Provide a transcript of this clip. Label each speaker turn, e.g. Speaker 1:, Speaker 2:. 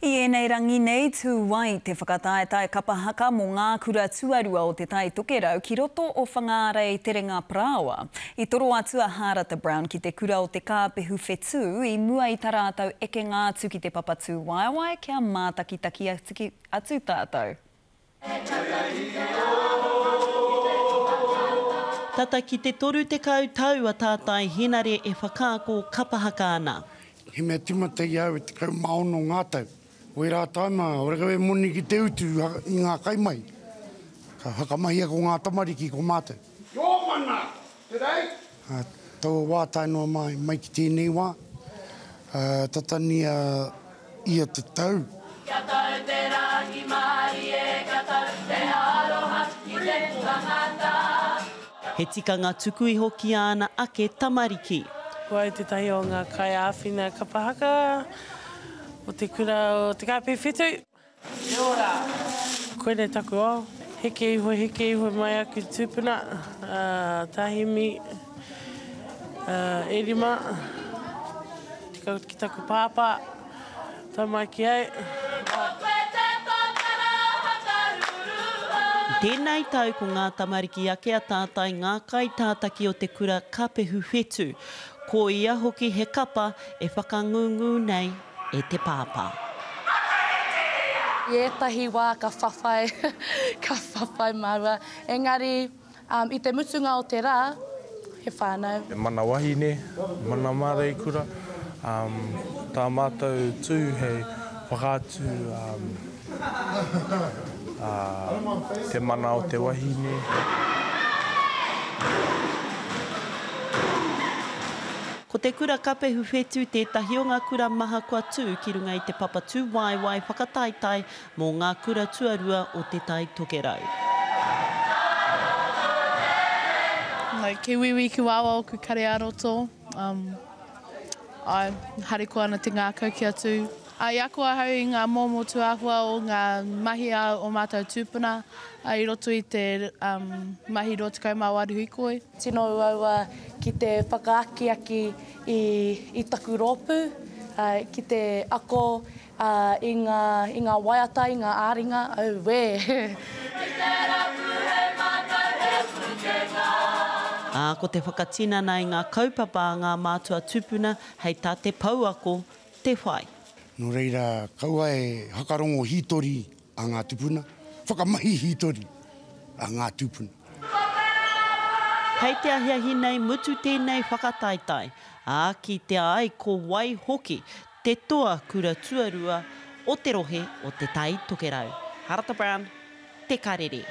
Speaker 1: I ēnei rangi nei, tū ai te whakataetae kapa haka mō ngā kura tuarua o Te Tai Tokerau ki roto o Whangārei Terenga Parāoa. I toro atu a Hārata Brown ki te kura o Te Kāpehu Whetū i mua i ta rātou ekenga atu ki te papa tūwaewae kia mātakitaki atu tātou.
Speaker 2: Tata ki te 30 tau a Tātai Henare e whakaako kapa haka ana.
Speaker 3: He mea timata i a au e 16 ngā tau. Wērā taima, horekau e moni ki te utu i ngā kaimahi. Ka whakamahia ko ngā tamariki ko mātou. Your mana today! Taua wā tae noa mai, mai ki tēnei wā, tata nia ia te tau.
Speaker 4: Kia tau te rangimārie, kia tau te aroha ki te tangata.
Speaker 2: He tikanga tuku iho ki āna ake tamariki.
Speaker 5: Ko au tētahi o ngā kaiāwhina kapa haka o te kura o Te Kāpehu Whetū. Kia ora. Koinei taku ao. Heke iho, heke iho mai aku tūpuna, a Tahimi, a Erima, ki taku pāpā, tau mai ki au.
Speaker 4: Ko koe te tōtara whakarurua.
Speaker 2: I tēnei tau ko ngā tamariki ake a Tātai ngā kaitātaki o te kura Kapehu Whetū. Ko ia hoki he kapa e whakangūngū nei e te pāpā.
Speaker 6: I ētahi wā ka whawhai, ka whawhai māua. Engari, i te mutunga o te rā, he whānau.
Speaker 7: He mana wahine, mana māreikura, tā mātou tū hei whakaatu te mana o te wahine.
Speaker 2: Ko Te Kura Kapehu Whetū tētahi o ngā kura maha kua tū ki runga i te papa tūwaewae whakataetae mō ngā kura tuarua o Te Tai Tokerau.
Speaker 5: Like, ki wiwi, ki wawa oku kare a-roto, um, ae, harikoa ana te ngākau kia tū. I ako ahau i ngā momo tūāhua o ngā mahi a ō mātou tūpuna i roto i te mahi 28 hīkoi.
Speaker 6: Tino uaua ki te whakaakiaki i taku rōpū, ki te ako i ngā waiata, i ngā ā-ringa, auē!
Speaker 4: Ki te rapu he mātau, he pūkenga.
Speaker 2: Ā, ko te whakatinana i ngā kaupapa a ngā mātua tūpuna hei tā te pouako te whai.
Speaker 3: Nō reira, kaua e hakarongo hītori a ngā tupuna, whakamahi hītori a ngā tūpuna.
Speaker 2: Hei te ahiahi nei mutu tēnei whakataetae, ā, kitea ai ko wai hoki te toa kura tuarua o te rohe o Te Tai Tokerau. Harata Brown, Te Karere.